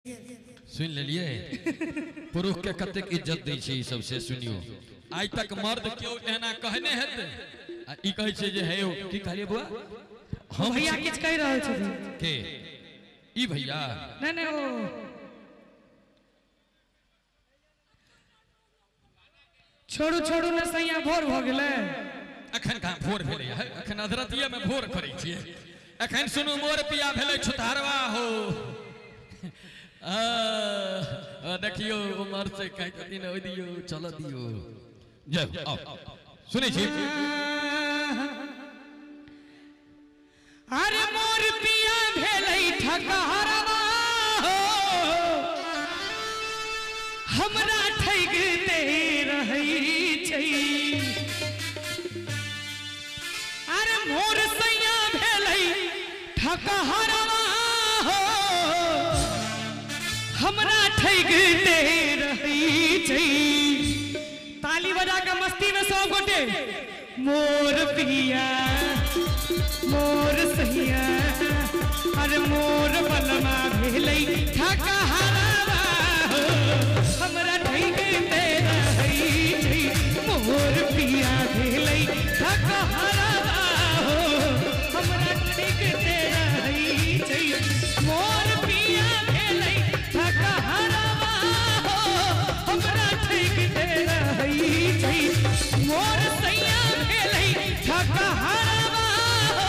सुन लेलिए पुरुष के कतेक इज्जत दै छै ई सब से सुनियो। आइ तक मर्द केओ एना कहने हेतै आ ई कहै छै जे हे यौ की कहलिए बुआ हम भैया किछ कहि रहल छथिन के ई भैया नहीं नहीं ओ छोड़ू छोड़ू ने सैया भोर भ गेलै। अखन कहाँ भोर भेलै है, अखन अधरतिया में भोर करै छियै। अखन सुनू मोर पिया भेलै छुतहरवा हो। देखियो उमर से कहै छथिन ओइ दियो चल दियो जय आओ सुनै छी। अरे मोर पिया भेलै ठकहरवा हो हमरा ठगिते रहै छै। अरे मोर सैया भेलै ठकहरवा हो हमरा ठगिते रहै छै। ताली बजा के मस्ती में सब गोटे मोर पिया मोर सैया अरे मोर बलमा भेलै ठकहरवा हो हमरा ठगिते रहै छै। मोर पिया भेलै ठकहरवा हो हमरा ठगिते रहै छै। मोर पिया भेलै ठकहरवा हो हमरा ठगिते रहै छै। मोर सैया भेलै ठकहरवा हो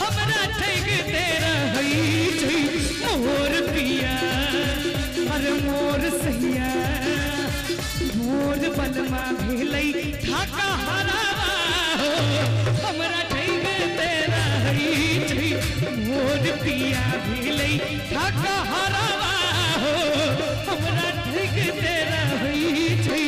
हमरा ठगिते रहै छै। मोर पिया अरे मोर सैया मोर बलमा भेलै ठकहरवा हो हमरा ठगिते रहै छै। मोर पिया भेलै ठकहरवा हो हमरा ठगिते रहै छै।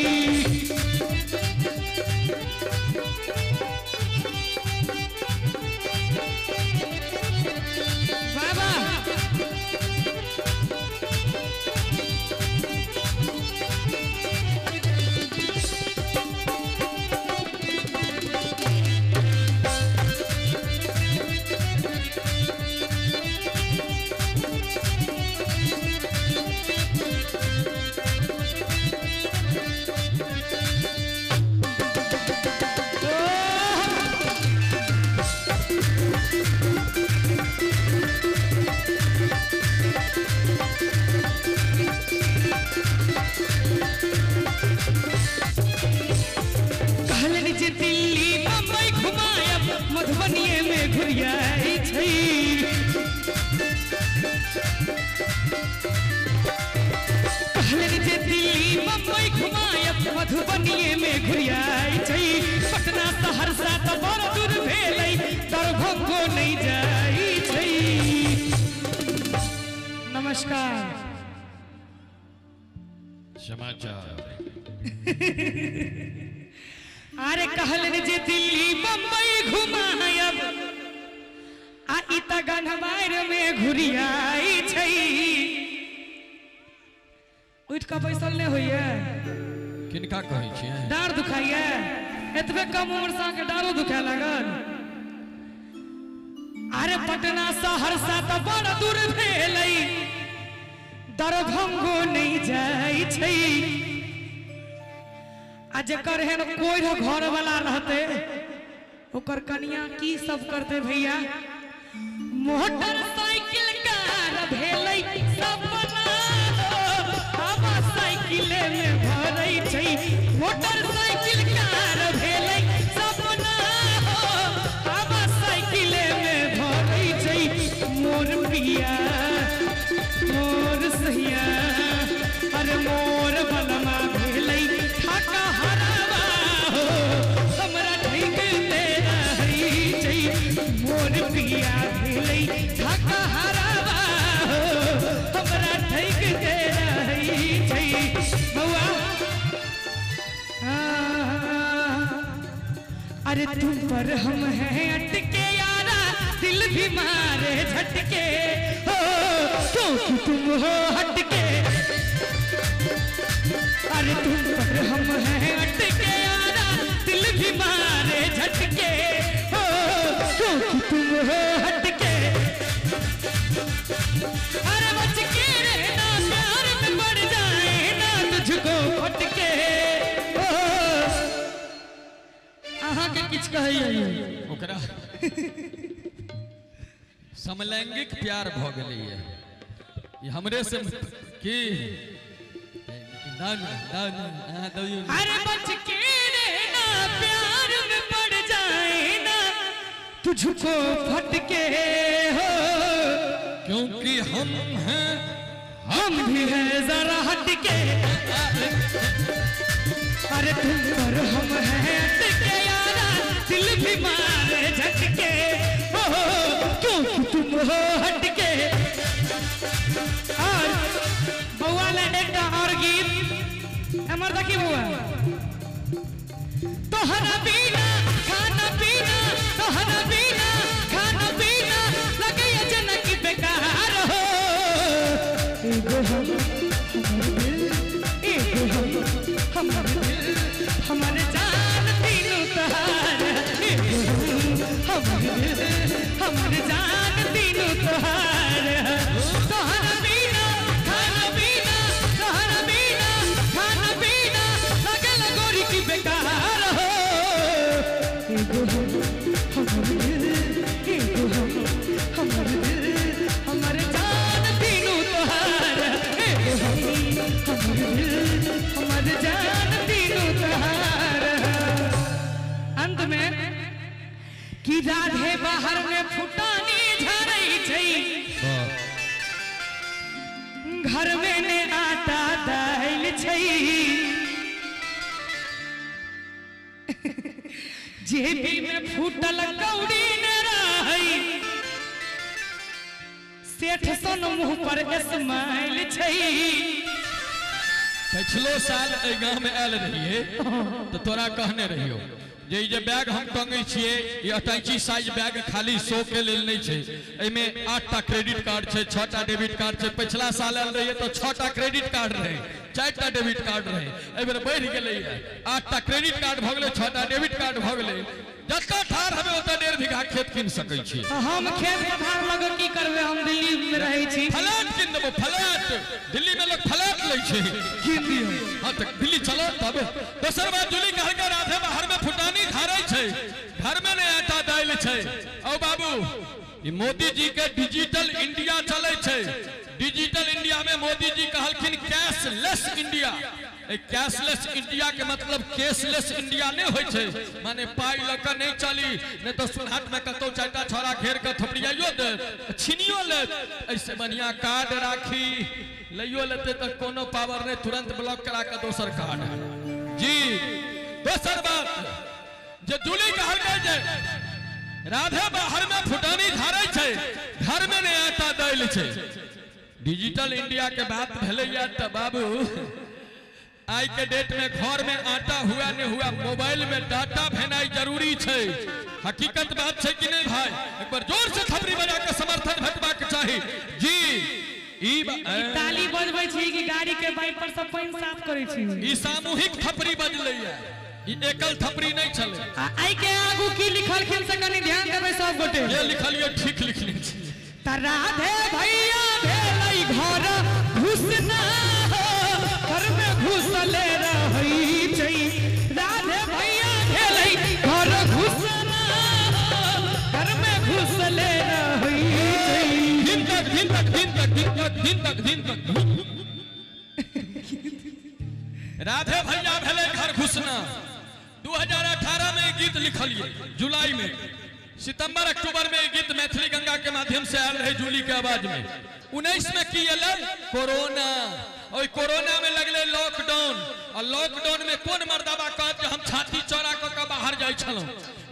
बाबा कहलनि जे दिल्ली बम्बई घुमायब मधुबनीये में घुरियाई छै। कहलनि जे दिल्ली बम्बई घुमायब मधुबनीये में घुरियाई छै। पटना सहरसा तऽ बड़ दूर भेलै दरभंगो नहि जाइ छै। नमस्कार। समाचार। अरे कहलनि जे दिल्ली बम्बई घुमायब आ ई तऽ गन्हवारि में घुरियाई छै। उठि कऽ बैसल नहि होइए। किनका कहै छियै? डाँड़ दुखाइए? एतबे कम उम्र से अहाँके डाँड़ो दुखाए लागल? अरे पटना सहरसा तऽ बड़ दूर भेलै दरभंगो नहि जाइ छै। आ जकर एहन कोइ घर वाला रहते ओकर कनिया की सब करते भैया? मोटरसाइकिल कार भेलै सपना हो हवा साइकिले में भरै छै। मोटरसाइकिल कार भेलै सपना हो हवा साइकिले में भरै छै। मोर पिया मोर सैया अरे मोर बलमा भेलै ठकहरवा हो हमरा ठगिते रहै छै। मोर पिया भेलै ठकहरवा हो हमरा ठगिते रहै छै। बौआ अरे तुम पर हम हैं अटके यारा दिल भी मारे झटके हो क्योंकि तुम हो हटके। अरे तुम पर हम हैं अटके यारा दिल भी मारे झटके हो क्योंकि तुम हो हटके। अरे बच के रहना। किछु कहैया ओकरा समलैंगिक प्यार भ गेलैया ई हमरे से की ना ना ना दइयो। अरे बच के रहना प्यार में पड़ जाए ना तुझको फटके हो, क्योंकि हम हैं हम भी हैं जरा हटके। अरे तुम पर हम हैं अटके यारा दिल भी मारे झटके हो, क्योंकि तुम हो हटके। और बउआ ला एकटा और गीत हमर देखी बउआ। तोहरा बिना खाना पीना, तोहरा बिना खाना पीना लगे जनक बेकार हो। एगो हम हमर दिल, एगो हम हमर दिल, हमर जान तीनों तोहार। एगो हम हमर दिल, हमर जान तीनों तोहार। तोहरा बिना खाना पीना, तोहरा बिना खाना पीना लगे गोरी की बेकार हो। एगो हम हमर दिल, एगो हम हमर दिल, हमर जान तीनों तोहार। एगो हम हमर दिल, हमर जान तीनों तोहार। अंत में कि राधे बाहर में फुटानी झरै छै, घर में ने आटा दाइल छै। जेबी में फूटल कौड़ी न रहै, सेठ सन मुंह पर स्माइल छै। पिछलो साल एहि गाँव में आयल रहिए तो तोरा कहने रहियो जे ई जे बैग हम टंगे छियै ई अटैची साइज बैग खाली शो के लेल नहीं छै, एहिमे 8टा क्रेडिट कार्ड छै, 6टा डेबिट कार्ड छै। पिछला साल आयल रहिए तो 6टा क्रेडिट कार्ड रहे, 4टा डेबिट कार्ड रहे, एहि बेर बढ़ि गेलैए 8टा क्रेडिट कार्ड भऽ गेलै, 6टा डेबिट कार्ड भऽ गेलै। जतऽ ठाढ़ हेबै ओतऽ 1.5 बीघा खेत कीन सकै छी। हम खेत पथार लग की करबै, हम दिल्ली में रहै छी। फ्लैट कीन देबो, फ्लैट। दिल्ली में लोग फ्लैट लै छै, कीन दियौ। हाँ तऽ दिल्ली चलो तब। दोसर बात जुली कहलकै राधे बाहर में फुटानी झारै छै, घर में नहि आटा दालि छै। औ बाबू ई मोदी जी के डिजिटल इंडिया चलै छै। डिजिटल इंडिया में मोदी जी कहलखिन कैशलेस इंडिया। कैशलेस इंडिया के मतलब कैशलेस इंडिया नहीं होइ छै, माने पाई लऽ कऽ नहीं चली, नहीं तो सोनहाट में कतौ 4टा छोरा घेर के थपड़ियाइयो देत, छीनियो लेत। ऐसे बढ़िया कार्ड राखी लइयो लेते तऽ कोनो पावर नहीं, तुरंत ब्लॉक करा के दोसर कार्ड जी। दोसर बात जे जूली कहलकै जे राधे बाहर में फुटानी झारै छै, घर में नहीं आटा दालि छै। डिजिटल इंडिया के बात भेलैया तऽ बाबू आई के डेट में घर में आटा हुआ नहीं हुआ, मोबाइल में डाटा भेनाई जरूरी छै। हकीकत बात छै कि नहीं भाई? एक बार जोर से थपड़ी बजा के समर्थन भेटबाक चाही जी। ई ताली बजबै छी कि गाड़ी के वाइपर सब पानि साफ करै छी? ई सामूहिक थपड़ी बजलैया, ई एकल थपड़ी नहीं छलै। आई के आगू की लिखलखिन से कनि ध्यान देबै सब गोटे। जे लिखलियै ठीक लिखने छी। त राधे भैया भेलै घर घुसना, घर में घुसले रहै छै। राधे भैया भेलै घर घुसना, घर में घुसले रहै छै। दिन तक दिन तक दिन तक दिन तक दिन तक दिन तक राधे भैया भेलै घर घुसना। 2018 में गीत लिखलिए जुलाई में, सितंबर अक्टूबर में गीत मैथिली गंगा के माध्यम से आयल रहे जूली के आवाज में। 19 में की एलै कोरोना, और कोरोना में लगले लॉकडाउन, और लॉकडाउन में कोन मर्दाबा कहत जे हम छाती चौड़ा कऽ के बाहर जाइ छलहुँ,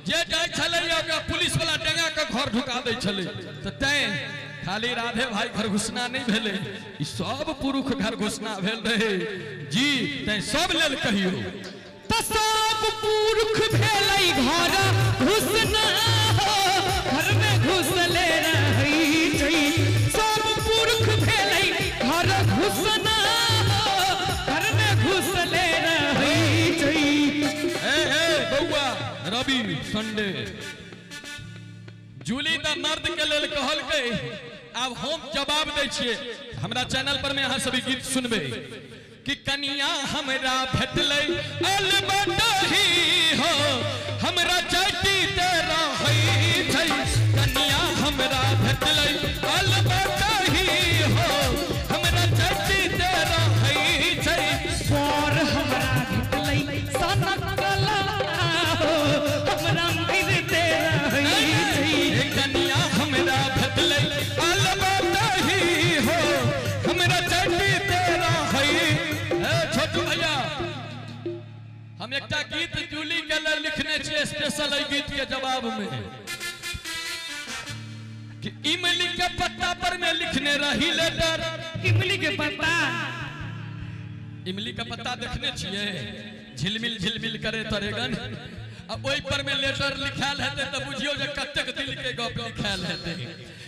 जे जाइ छलै ओकरा पुलिस वाला डेंगा के घर ढुका दै छलै। तऽ तैं खाली राधे भाई घर घुसना नहीं भेलै, ई सब पुरुष घर घुसना भेल रहे जी। तैं सब लेल कहियो तऽ सब पुरुष भेलै घर घुसना, घर में घुसले रहै छै। सब पुरुष भेलै घर घुसना, घर में घुसले रहै छै। ए ए बौआ रवि संडे जूली तऽ मर्द के लेल कहलकै। आब हम जवाब दै छियै, हमरा चैनल पर में अहाँ सभी गीत सुनबै कि कनिया हमरा भेटलै अलबटही हो, हम हमरा चटी ते रहै छै कनिया हमरा भेटलै अलबतही हो हमरा चटी ते रहै छै पर हमरा भेटलै सनक कला हो हमरा मरते रहै छै कनिया हमरा भेटलै अलबतही हो हमरा चटी ते रहै। छोटू भैया हम एकटा गीत जूली के लिए लिखने छियै स्पेशल एहि गीत के जवाब में कि इमली के पत्ता पर में लिखने रही लेटर। इमली के पत्ता, इमली के पत्ता देखने छियै झिलमिल झिलमिल करे तरेगन आ ओहि पर में लेटर लिखायल हेतै तऽ बुझियौ जे कतेक दिल के गप लिखायल हेतै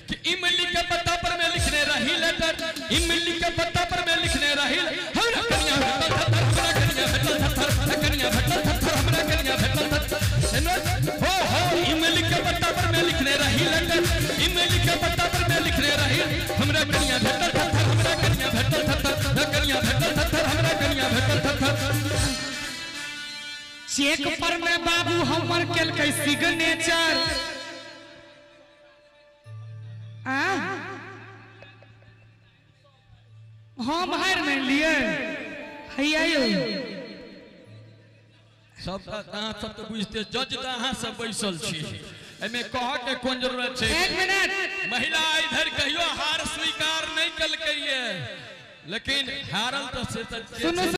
कि इमली के पत्ता पर में लिखने रही लेटर, इमली के पत्ता पर में लिखने रही हमरा कनिया भेटल थर हमरा कनिया भेटल थर कनिया भेटल थर हमरा कनिया भेटल थर हो हो इमली के पत्ता पर में लिखने रही लेटर, इमली के पत्ता पर में लिखने रही हमरा कनिया भेटल थर हमरा कनिया भेटल थर कनिया भेटल थर हमरा कनिया भेटल थर। चेक पर में बाबू हमर केलकै सिग्नेचर आ हम हार मान लिए हैया यौ सब अहाँ सब तो बुझते जज तऽ अहाँ सब बैसल छी एहिमे कह के कोन जरूरत छै। एक मिनट महिला इधर कहियो हार स्वीकार नहीं कलकै ये लेकिन हारल तो से सुनू।